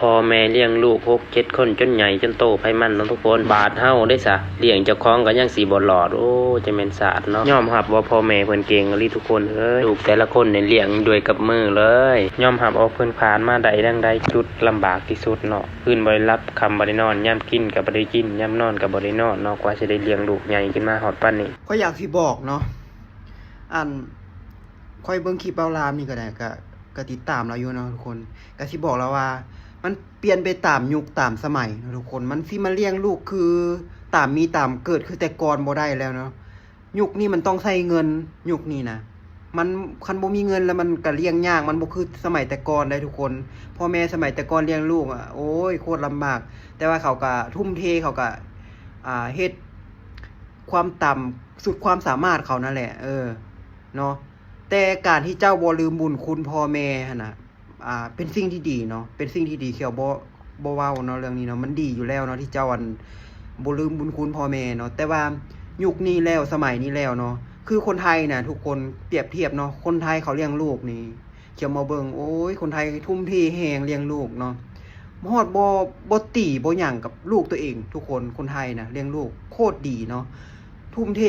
ພໍ່ແມ່ລ້ຽງລູກຫົກເຈັດຄົນຈົນໃຫຍ່ຈົນໂຕໃຜມັນເນາະທຸກຄົນ. ບາດເຮົາເດ້ສະ ລ້ຽງເຈົ້າຂອງກໍຍັງຊິບໍ່ລອດ. ໂອ້ ຈະແມ່ນຊາດເນາະ. ຍອມຮັບວ່າພໍ່ແມ່ເພິ່ນເກັ່ງອີ່ຫຼີທຸກຄົນເອີຍ. ລູກແຕ່ລະຄົນນີ້ລ້ຽງດ້ວຍກັບມືເລີຍ. ຍອມຮັບວ່າເພິ່ນຜ່ານມາໄດ້ດັ່ງໃດ ຈຸດລຳບາກທີ່ສຸດເນາະ. ຄືນບໍ່ໄດ້ຫຼັບ ຄ່ຳບໍ່ໄດ້ນອນ, ຍາມກິນກໍບໍ່ໄດ້ກິນ, ຍາມນອນກໍບໍ່ໄດ້ນອນເນາະ ກວ່າຊິໄດ້ລ້ຽງລູກໃຫຍ່ຂຶ້ນມາຮອດປານນີ້. ຂ້ອຍຢາກຊິບອກເນາະ ອັນ ຂ້ອຍເບິ່ງຄລິບເບົາລາມນີ້ກໍໄດ້ ກໍ ກໍຕິດຕາມລາວຢູ່ເນາະທຸກຄົນ. ກໍຊິບອກລາວວ່າ ມັນປ່ຽນໄປຕາມຍຸກຕາມສະໄໝເນາະທຸກຄົນ. ມັນຊິມາລ້ຽງລູກຄືຕາມມີຕາມເກີດຄືແຕ່ກ່ອນບໍ່ໄດ້ແລ້ວເນາະ. ຍຸກນີ້ມັນຕ້ອງໃຊ້ເງິນ, ຍຸກນີ້ນະ ມັນ ຄັນບໍ່ມີເງິນແລ້ວມັນກໍລ້ຽງຍາກ, ມັນບໍ່ຄືສະໄໝແຕ່ກ່ອນໃດ໋ທຸກຄົນ. ພໍ່ແມ່ສະໄໝແຕ່ກ່ອນລ້ຽງລູກອະ ໂອ້ຍ ໂຄດລຳບາກ, ແຕ່ວ່າເຂົາກໍທຸ່ມເທ, ເຂົາກໍ ອ່າ ເຮັດຄວາມຕາມສຸດຄວາມສາມາດເຂົານັ້ນແຫຼະ ເອີ ເນາະ. ແຕ່ການທີ່ເຈົ້າບໍ່ລືມບຸນຄຸນພໍ່ແມ່ຫັ້ນນະ ອ່າ ເປັນສິ່ງທີ່ດີເນາະ, ເປັນສິ່ງທີ່ດີ ຂ້ອຍບໍ່ ບໍ່ເວົ້າເນາະເລື່ອງນີ້ເນາະ. ມັນດີຢູ່ແລ້ວເນາະທີ່ເຈົ້າ ອັນ ບໍ່ລືມບຸນຄຸນພໍ່ແມ່ເນາະ. ແຕ່ວ່າຍຸກນີ້ແລ້ວ ສະໄໝນີ້ແລ້ວເນາະ ຄືຄົນໄທນະທຸກຄົນ ປຽບທຽບເນາະ ຄົນໄທເຂົາລ້ຽງລູກນີ້ ຂ້ອຍມາເບິ່ງ ໂອ້ຍ ຄົນໄທທຸ່ມເທແຮງລ້ຽງລູກເນາະ. ຮອດບໍ່ ບໍ່ຕີບໍ່ຫຍັງກັບລູກຕົວເອງທຸກຄົນ. ຄົນໄທນະລ້ຽງລູກໂຄດດີເນາະ, ທຸ່ມເທ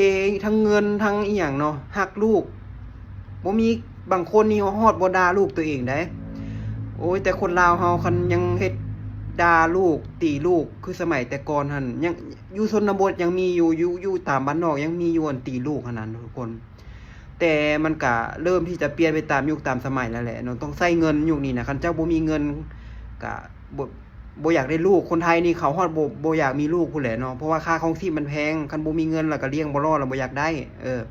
ທັງເງິນທັງອີ່ຫຍັງເນາະ, ຮັກລູກ. ບໍ່ມີ ບາງຄົນນີ້ຮອດບໍ່ດ່າລູກຕົວເອງໃດ໋. ໂອ້ຍ ແຕ່ຄົນລາວເຮົາຄັນຍັງເຮັດ ດ່າລູກ ຕີລູກ ຄືສະໄໝແຕ່ກ່ອນຫັ້ນ ຍັງ ຢູ່ຊົນນະບົດຍັງມີຢູ່, ຢູ່ ຢູ່ຕາມບ້ານນອກຍັງມີຢູ່ ອັນຕີລູກຫັ້ນນະທຸກຄົນ. ແຕ່ມັນກະເລີ່ມທີ່ຈະປ່ຽນໄປຕາມຍຸກຕາມສະໄໝແລ້ວແຫຼະເນາະ, ຕ້ອງໃຊ້ເງິນ. ຍຸກນີ້ນະ ຄັນເຈົ້າບໍ່ມີເງິນກະບໍ່ ບໍ່ຢາກໄດ້ລູກ. ຄົນໄທນີ້ເຂົາຮອດບໍ່ ບໍ່ຢາກມີລູກພຸ້ນແຫຼະເນາະ, ເພາະວ່າຄ່າຄອງຊີບມັນແພງ, ຄັນບໍ່ມີເງິນແລ້ວກໍລ້ຽງບໍ່ລອດ ແລ້ວບໍ່ຢາກໄດ້ ເອີ.